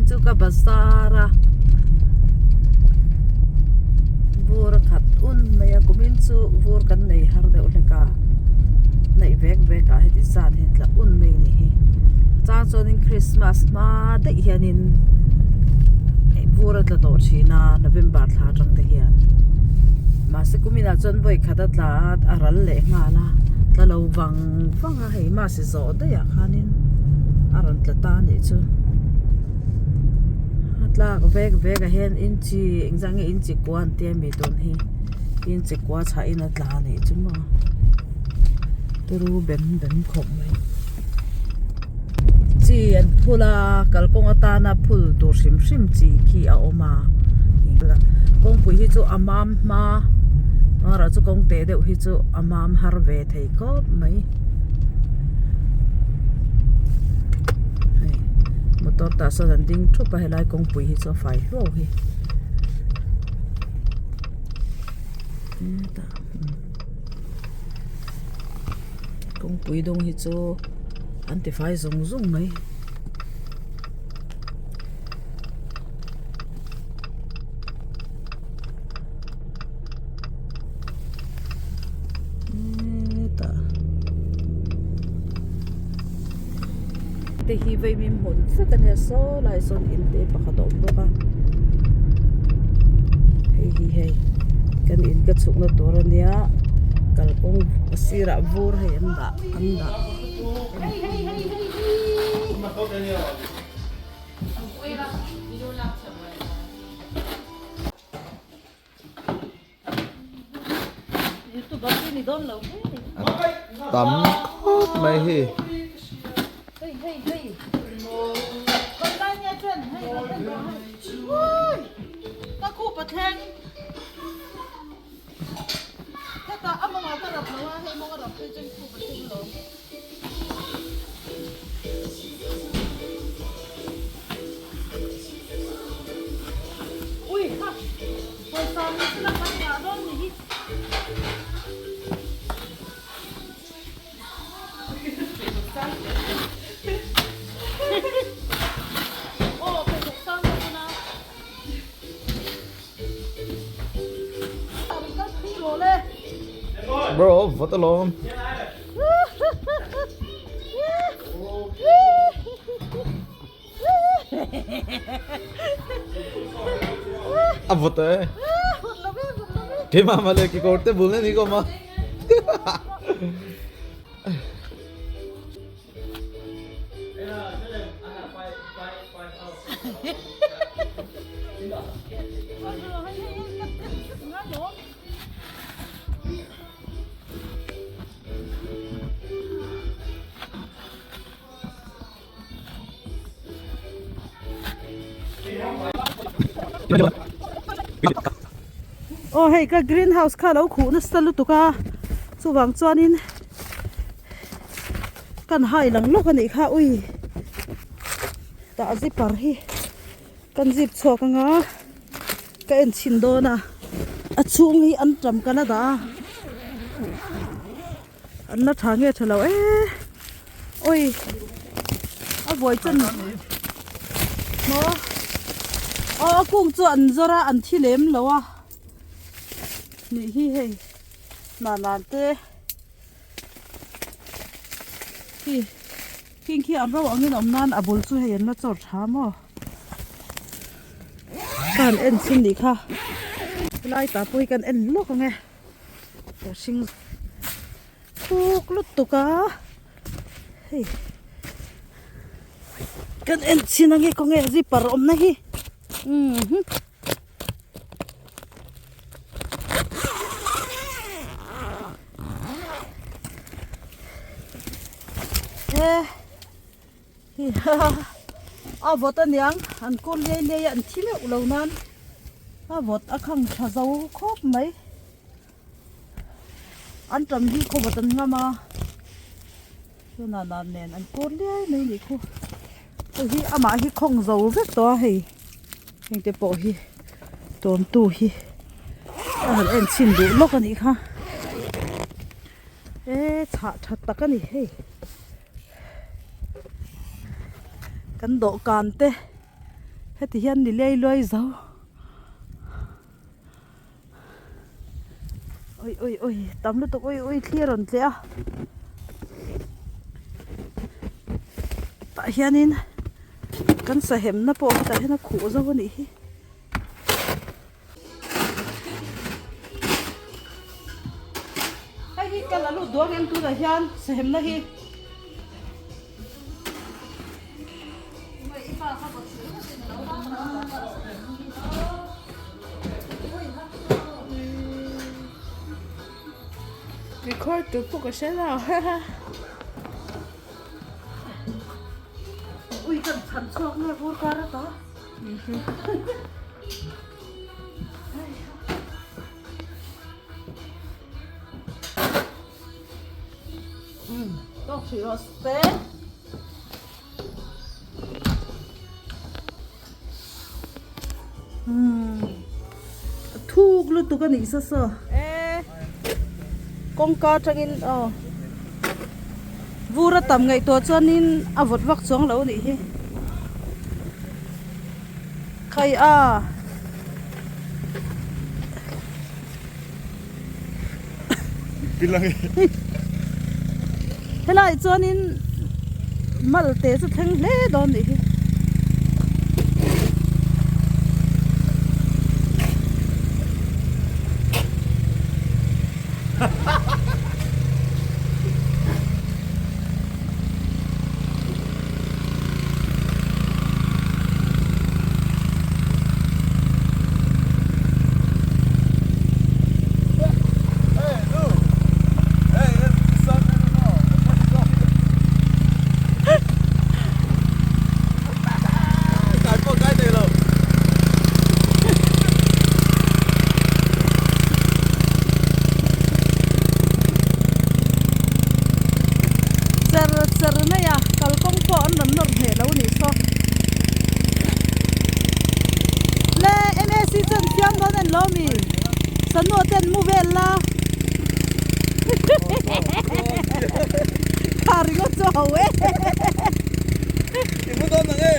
Vawiin chu ka bazar a vur a khat un mai a kumin chu vur kan nei har deuh hlek a neih vek vek ah heti zat hi tla un mai a nih hi chang chuanin christmas hma daih hianin vur a tla tawh thin a november thla atang te hian mahse kuminah chuan vawi khat a tla a a ral leh nghal a tla lo vang vang a hei mass zawh daih ah khanin a rawn tla ta a nih chu a tlak vek vek ah hian inchi engzah nge inchi kua an tia mi tun hi inchi kua chhah in a tla a nih chu maw turu bem bem khawp mai chi an phul a kalkawng atana phul tur hrim hrim chi khi a awm a kawngpui hi chu a mam hma amaherawhchu kawng teh deuh hi chu a mam har ve thei khawp mai. Hei motor tah sawn an ding thup a helai kawngpui hi chu a fai hluau hi hetah kawngpui dawng hi chu an ti fai zung zung mai. Hetah te hi vaimim hmun vek a nia saw lai sawn in te pakhat a awm bawk a hei hi hei kan in ka chhukna tur a nia kalkawng a sirah vur hei an dah an dah. Tam khawp mai hi. Bro, vawt alawm. A vawt e. Keimah mah le kekawr te bul nen hi ka awm a. Aw hei ka green house kha lo khuh nasa lutuk a chuvang chuanin kan hai lang lawk a nih kha ui tah zipper hi kan zip chhuak anga ka en chhin dawn a a chhung hi an tam ka la dah a an la tha nge tha lo e ui a buai chan maw aw a kung chu an zawr a an thi lem lo a nih hi hei hna te. Khi khing khi an ro angin awm nan a bul chu hei an la chawr tha maw ka han en chhin nih kha helai tah pawh hi kan en lawk ang e ka hring thuk lutuk a hei kan en chhin ang e khawnge zipper awmna hi umm. A vawt aniang an kawl liai liai a an thi meuh lo nan a vawt a khang tha zo khawp mai an tam hi khaw vawt an ngam a tunah dan nen an kawl liai mai anih khu hei hi amah hi khawng zo vek tawh a hei heng te pawh hi tawntu hi a han en chhin duh lawk a nih kha e chhah tha tak a ni hei kan dawhkan te. Heti hian ni lei luai zo. Ui ui ui tam lutuk ui ui thli a rawn tleh a. Tah hianin kan sahemna pawh hetah hian a khuh zo a nih hi. Hei hi ka la lut duang em tunah hian sahemna hi. Record tur pawh ka hre lo. Ui kan chhan chhuak nge vur kar ata. Tawk hrih rawh se. Thuk lutuk a nih sa saw. E kawngka atangin aw vur a tam ngaihtuah chuanin a vawt vak chuang lo a nih hi. Khai a. Helai chuanin mal te chu thleng hle dawn nih hi. Cher cher mai a kalkawng pawh an rawn nawr hneh lo nih saw. Le MAC chuan fiam dawn en lo mi Sanu te an mu vel la kha ringawt chu a ho e. I mu dawn ang e.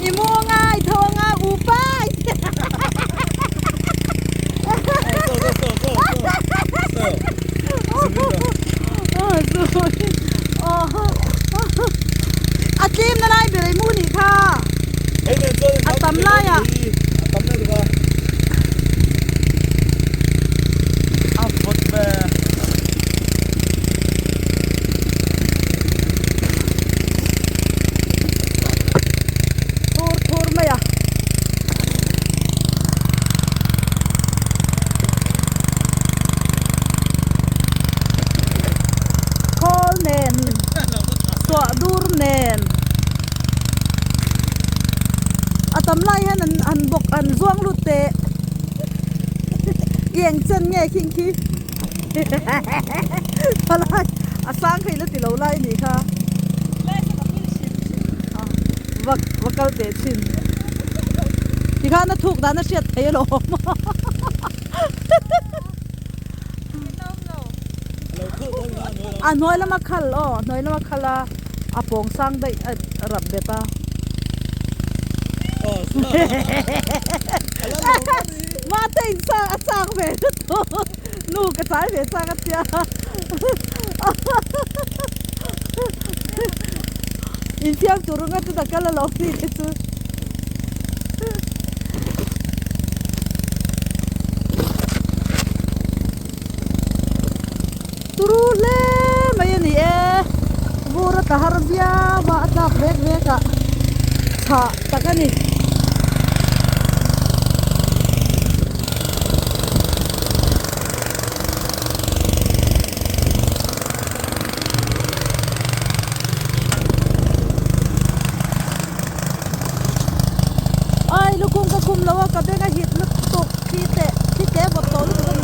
I mu anga i tho anga u pai. A tlem na lai ber ei mu nih kha. A tam lai ah. Thur thur mai a. Khawl nen suah dur nen a tam lai hian an an bawk an zuang lut teh i eng chen nge khing khi palai a sang kha i la ti lo lai a nih kha va va kal teh thin tikhan a thuk dan a hriat theih alawm. A hnuai lama khal aw hnuai lama khal a a pawng sang daih a rap bet a. Mate in chak a chak ve lutuk nu ka chai ve chak a tia infiam tur anga chu ta kal alawm ni te chu. Turu hle mai a ni e vur a tla har viau a a tlak vek vek ah chhah tak a ni. Ai lukhum ka khum lo a ka beng a hit lutuk thli teh thli teh vawt tawh lutuk a ni.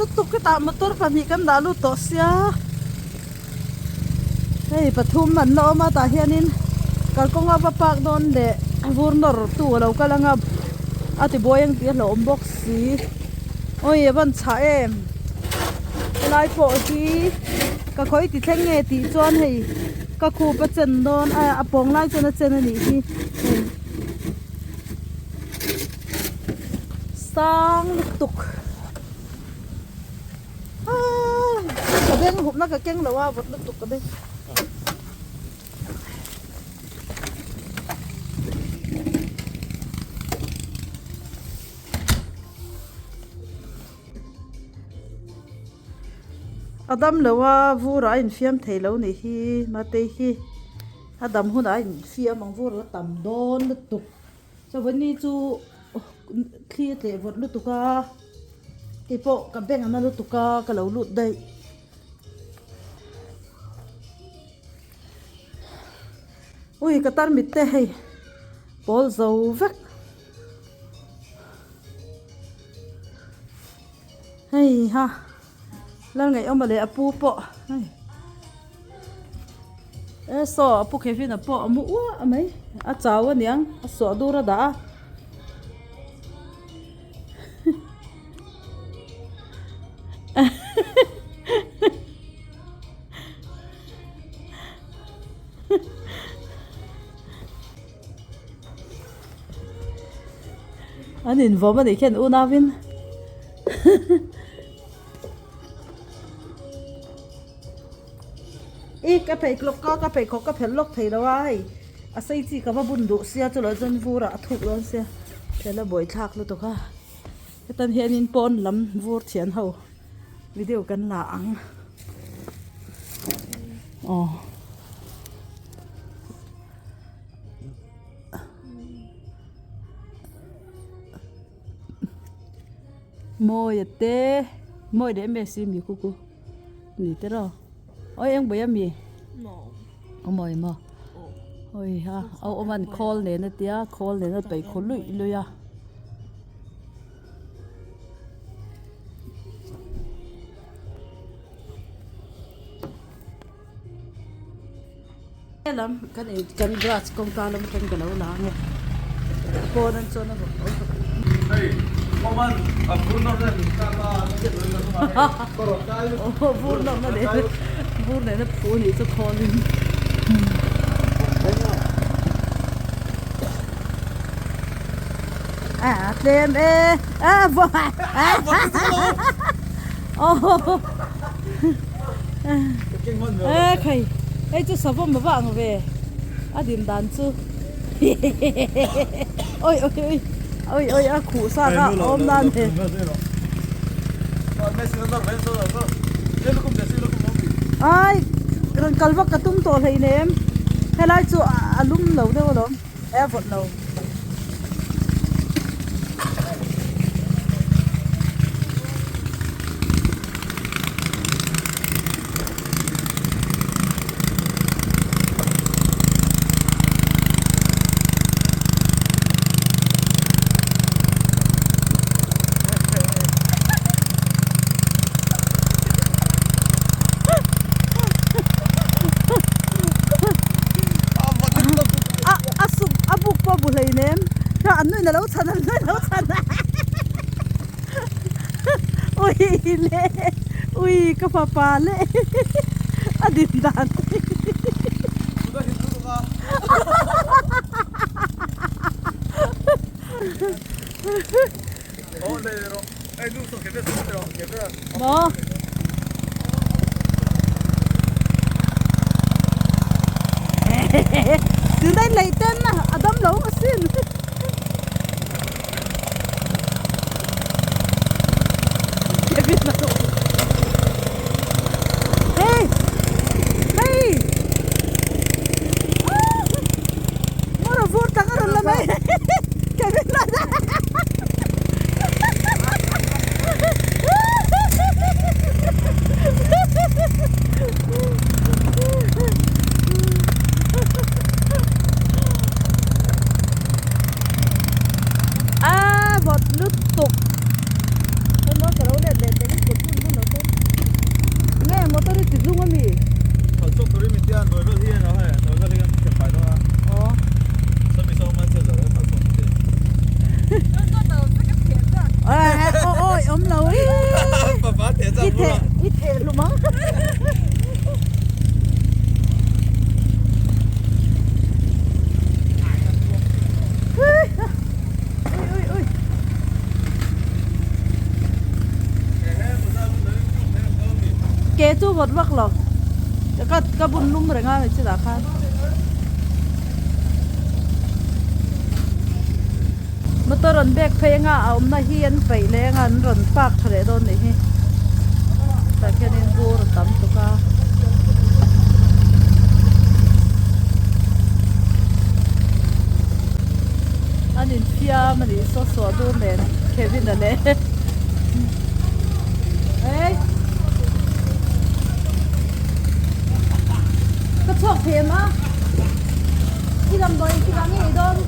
lutuk hetah motor pahnih kan dah lut tawh sia hei pathum an la awm a tah hianin kalkawnga va park dawn leh vur nawr tu a lo kal anga a tibuai ang tih a hlauhawm bawk si awi a van chhah em helai pawh hi ka khawi ti thleng nge tih chuan hei ka khup a chen dawn a a pawng lai chuan a chen a nih hi hei. Sang lutuk aaa ka beng hupna ka keng lo a vawt lutuk ka beng. A dam lo a vur ah a infiam thei lo nih hi matei hi a dam hunah a infiam ang vur a tam dawn lutuk. Chawhni chu thli a tleh vawt lutuk a keipawh ka beng a na lutuk a ka lo lut daih. Ui ka tarmit te hei pawl zo vek. Hei ha Lalngaihawma leh a pu pawh hei e saw a pu Kevin-a pawh a mu uah mai a chau aniang a suah dur a dah a. An invawm a nih khian unauin I ka pheikhawk ka ka pheikhawk ka phelh lawk thei lo a hei a sei chi ka va bun duh sia chulawh chuan vur ah a thuk dawn sia phelh a buaithlak lutuk a hetan hianin pawn lam vur thian ho video kan la ang aw. Mawia te mawi leh em si mi khu khu ni te rawh awi eng bawi ami aw mawi maw awi ha a awm an khawl nen a tia khawl nen a paih khaw luih luih a. Helam kan in kan glass kawngka lam atang ka lo la ange pawn an chuan a vawk tawh tawh. Hei awman a vur nawrna min kak a Aw vur nawrna leh vur nena phu nih chu khawlin. A tlem e a vawk aw. E khai hei chu savawm a va ang ve a din dan chu oi oi oi oi oi a khuh sa kha a awm nan he ai rawn kal vak ka tum tawh hleinem helai chu a lum lo deuh alawm e a vawt lo. A a suk a buk pawh a bu hleinem an nuin a lo chhan an nuin a lo chhan ui le ui ka fapa le a din dan maw. Tunah in lei ten a dam lo asin. Hey! Hey! Moro vur tak a rawn la mai. Kevin A vawt lutuk. Hello ka lo let leh teng kut hun. I theh i theh hlum ang. Ui ui ui. Ke chu vawt vak lo. Ka ka bun lum reng a chutah khan. Motor rawn bag phei anga a awmna hi an paih leh anga an rawn park tha leh dawn nih hi tah khianin bur a tam tuk a. An infiam a nih saw suah dur nen Kevin a leh Hey Ka chhuak thei em a I damdawi engtik ah nge i dawn?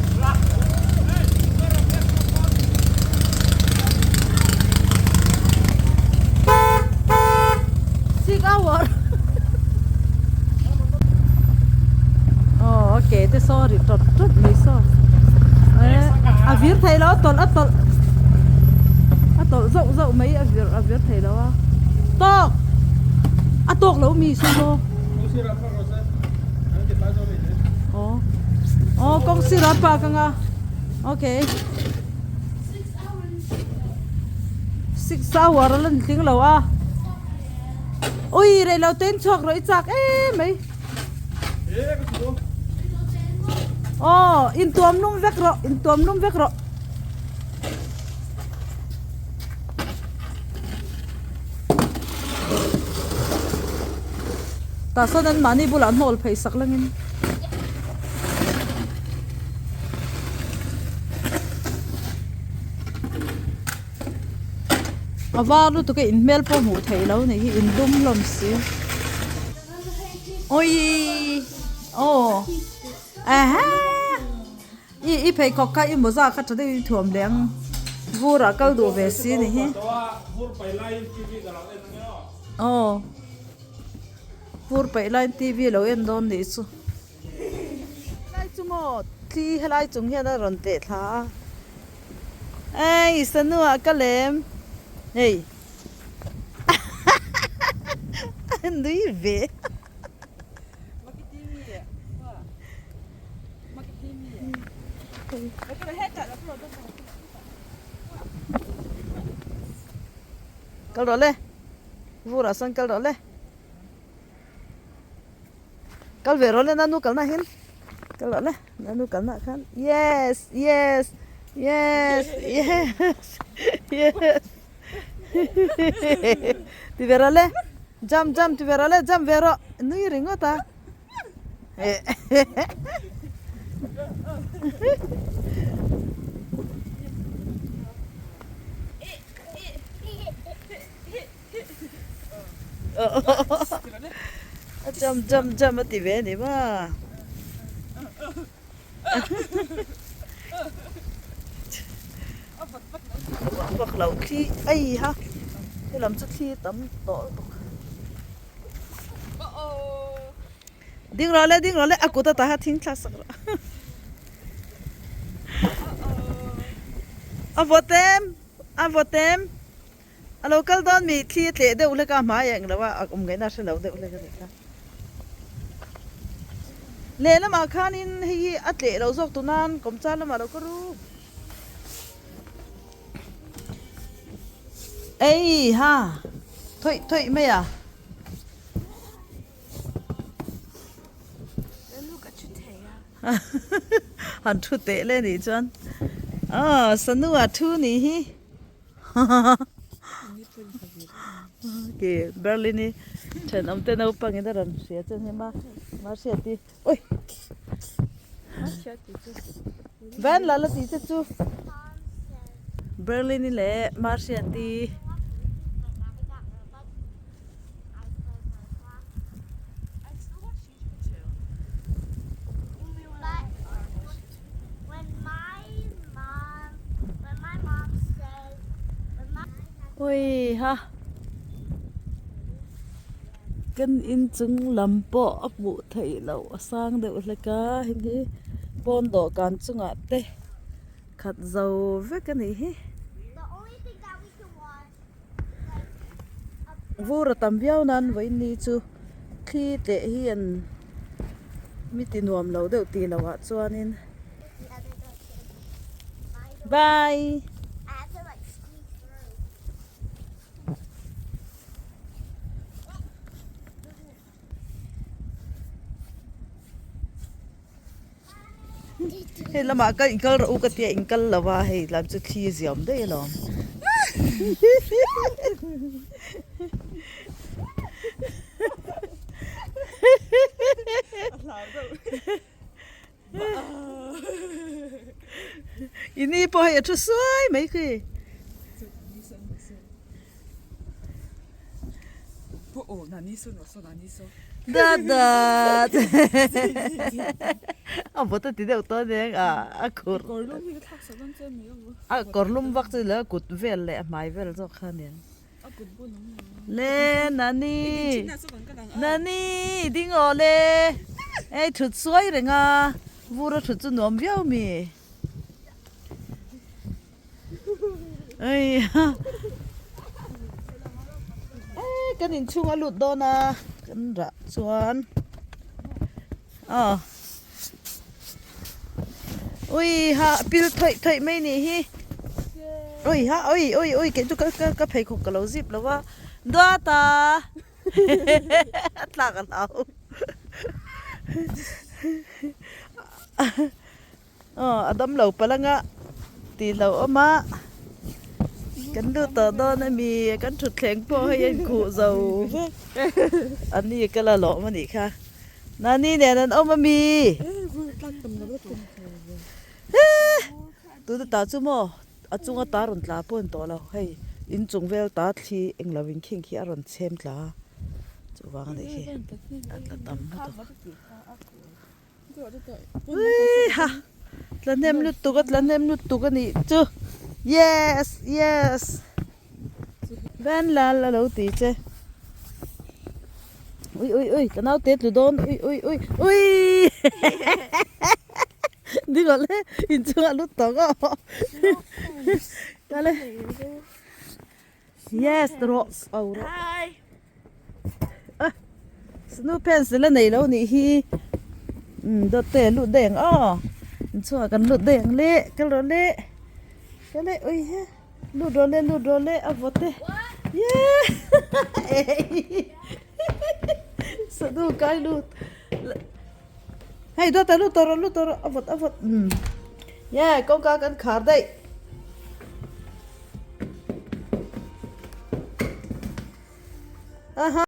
Six hour Oh okay te saw ri tawt tawt mai saw a vir thei lo a tawlh a tawlh a tawlh zauh zauh mai a vir a vir thei lo a tawk a tawk lo mi saw maw Oh oh kawng sirah a park anga okay six hour a la ni tling lo a ui rei lo te in chhuak rawh i chak em mai aw intuam lum vek rawh intuam lum vek rawh. Tah sawn an mahni bulah hnawl phei sak langin. A var lutuk a inhmel pawh hmuh theih lo nih hi in dum hlawm si. Awii aw aha I i pheikhawk kha i mawza kha tha deuhin thuam leh ang vurah kal duh ve si ni hi. Aw vur paih laiin TV lo en dawn nih chu. Helai chu maw thli helai chung hian a rawn teh thla a. Ei sanuah ka lem hei a nui ve. Kal rawh le vurah sawn kal rawh le kal ve rawh le nanu kalna hian kal rawh le nanu kalna khan yes yes yes yes yes ti ve rawh le jump jump ti ve rawh le jump ve rawh nui ringawt a. A jump jump jump a ti ve a ni ma. Vak lo thli ei ha helam chu thli tam tawh lutuk. Ding rawh le ding rawh le a kut a taha thing thla sak rawh a vawt em a vawt em a lo kal dawn mi thli a tleh deuh hlek a hmai a englo a a awm ngaihna a hre lo deuh hlek a nih kha lehlamah khanin hei hi a tleh loh zawk tur nan kawmchar lamah lo ka ru. Ei ha thawih thawih mai a. Han thu teh le nih chuan aw sanu a thu nih hi ke Berlin hi thenawm te naupang in a rawn hria chuan hei ma ma hriat hi ui van la la tih te chu Berlin hi leh ma hriat hi. Ui ha kan inchung lam pawh a hmuh theih loh a sang deuh hlek a heng hi pawn dawhkan chungah te khat zo vek a nih hi. Vur a tam viau nan vawiin ni chu thli teh hi an mi ti nuam lo deuh tih loh ah chuanin bye. Hei lamah ka inkal rawh u ka tia inkal lo a hei lam chu thli a ziam daih alawm. I ni pawh hei a thu suai mai khi. Dada a vawt a ti deuh tawh aniang a a khur a kawr lum vak chu la kut vel leh a hmai vel zawk kha aniang le nani nani ding aw le hei thut suai reng a vur a thut chu nuam viau mi. Kan inchhung a lut dawn a kan rah chuan aw ui ha pil thawih thawih mai nih hi ui ha ui ui ui kei chu ka ka pheikhawk ka lo zip lo va duata a tlak a hlau. Aw a dam lo palh anga tih hlauh awm a kan lut tawh dawn a mi kan thutthleng pawh hei a inkhuh zo vek a ni ka la lawm a nih kha nani nen an awm a mi tuna tah chu maw a chunga ta rawn tla pawh a ni tawh lo hei inchung vel ta thli englo in khing khi a rawn chhem tla a chuvang a nih khi a tla tam lutuk. Uiha tla hnem lutuk a tla hnem lutuk a nih chu yes yes van lal a lo ti che ui ui ui ka naute tlu dawn ui ui ui ui ding awlh e inchungah lut tawh ngawh kale yes rawh au rawh Snow pants la nei lo nih hi umm dawt te a lut daih ang aw inchhungah kan lut daih ang le kal rawh le kal le ui he lut rawh le lut rawh le a vawt e yee sanu kai lut hei dawt a lut tawh rawh lut tawh rawh a vawt a vawt umm ye kawngka kan khar daih. Aha.